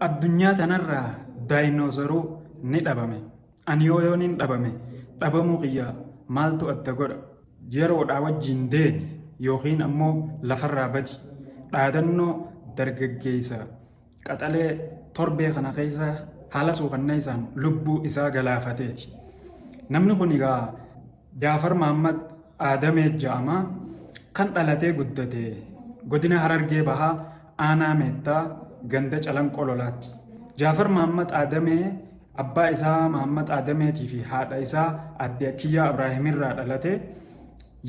Addunyaa tanarraa daayinoosaruu ni dhabame. Ani yoo yooniin dhabame dhabamuu kiyya maaltu adda godha? Yeroodhaa wajjin deemi yookiin ammoo lafarraa badi. Dhaadannoo dargaggeessa qaxalee torbee kana keessa haala suukanneessaan lubbuu isaa galaafateeti. Namni kun egaa Jaafar Mahaammad Aadamee ja'ama. Kan dhalatee guddate godina Harargee Bahaa aanaa Meettaa ganda Calanqoo Lolaatti. Jaafar Mahaammad Aadamee abbaa isaa Mahaammad Aadameetii fi haadha isaa aadde Akkiyyaa Abraahimirraa dhalate.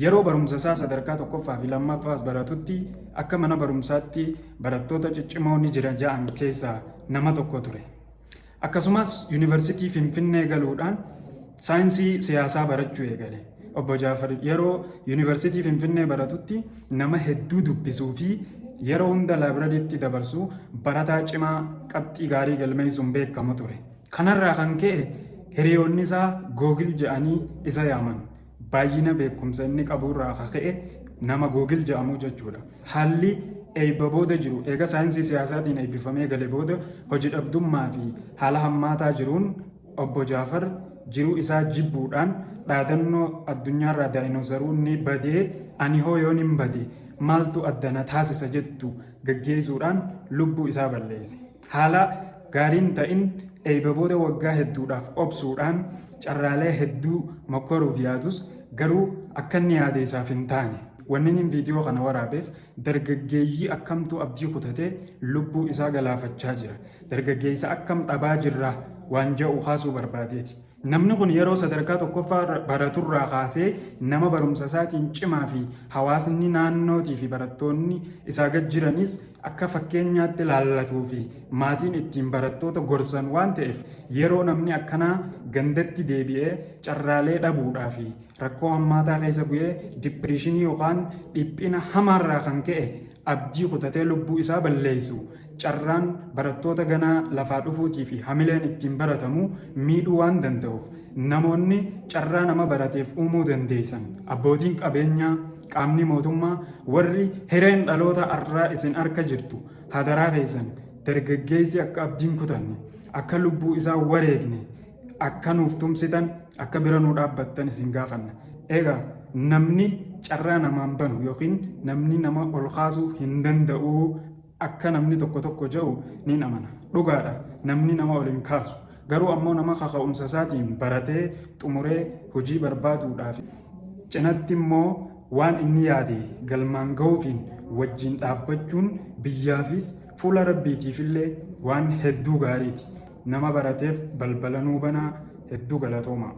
Yeroo barumsa isaa sadarkaa tokkoffaa fi lammaffaas baratutti akka mana barumsaatti barattoota ciccimoo ni jira ja'an keessaa nama tokko ture. Akkasumas Yuunivarsiitii Finfinnee galuudhaan saayinsii siyaasaa barachuu eegale. Obbo Jaafar yeroo Yuunivarsiitii Finfinnee baratutti nama hedduu dubbisuu fi yeroo hunda laabrariitti dabarsu barataa cimaa qabxii gaarii galmeessuun beekamu ture. Kanarraa kan ka'e hiriyoonni isaa Googil jedhanii isa yaaman. Baay'ina beekumsa inni qaburraa kan ka'e nama Googil jedhamu jechuudha. Haalli eebba booda jiru eega saayinsii siyaasaatiin eebbifamee gale booda hojii dhabdummaa fi haala hammaataa jiruun obbo Jaafar jiruu isaa jibbuudhaan dhaadannoo addunyaarraa daayinosaruun ni badee ani hoo yoon hin bade maaltu adda na taasisa jettu gaggeessuudhaan lubbuu isaa balleesse. Haala gaariin ta'in eebba booda waggaa hedduudhaaf obsuudhaan carraalee hedduu mokkoruuf yaadus garuu akka inni yaade isaaf hin taane. Wanni inni viidiyoo kana waraabeef dargaggeeyyii akkamtu abdii kutatee lubbuu isaa galaafachaa jira. Dargaggeessa akkam dhabaa jirra waan jedhu kaasuu barbaadeeti. Namni kun yeroo sadarkaa tokkoffaa baraturraa kaasee nama barumsa isaatiin cimaa fi hawaasni naannootii fi barattoonni isaa gad jiranis akka fakkeenyaatti laallatuu fi maatiin ittiin barattoota gorsan waan ta'eef yeroo namni akkanaa gandatti deebi'ee carraalee dhabuudhaa fi rakkoo hammaataa keessa bu'ee dippiriishinii yookaan dhiphina hamaarraa kan ka'e abdii kutatee lubbuu isaa balleessu carraan barattoota ganaa lafaa dhufuutii fi hamileen ittiin baratamu miidhuu waan danda'uuf namoonni carraa nama barateef uumuu dandeessan abbootiin qabeenyaa qaamni mootummaa warri hireen dhaloota arraa isin harka jirtu hadaraa keessan dargaggeessi akka abdiin kutanne akka lubbuu isaa wareegne akka nuuf tumsitan akka bira nuu dhaabbattan isin gaafanna. Egaa namni carraa namaan banu yookiin namni nama ol kaasuu hin danda'u akka namni tokko tokko jedhu niin amana. Dhugaadha namni nama ol hin kaasu. Garuu ammoo nama kaka'umsa isaatiin baratee xumuree hojii barbaaduudhaaf cinatti immoo waan inni yaade galmaan gahuufiin wajjin dhaabbachuun biyyaafis fuula rabbiitiifillee waan hedduu gaariiti. Nama barateef balbala nuu banaa hedduu galatoomaa.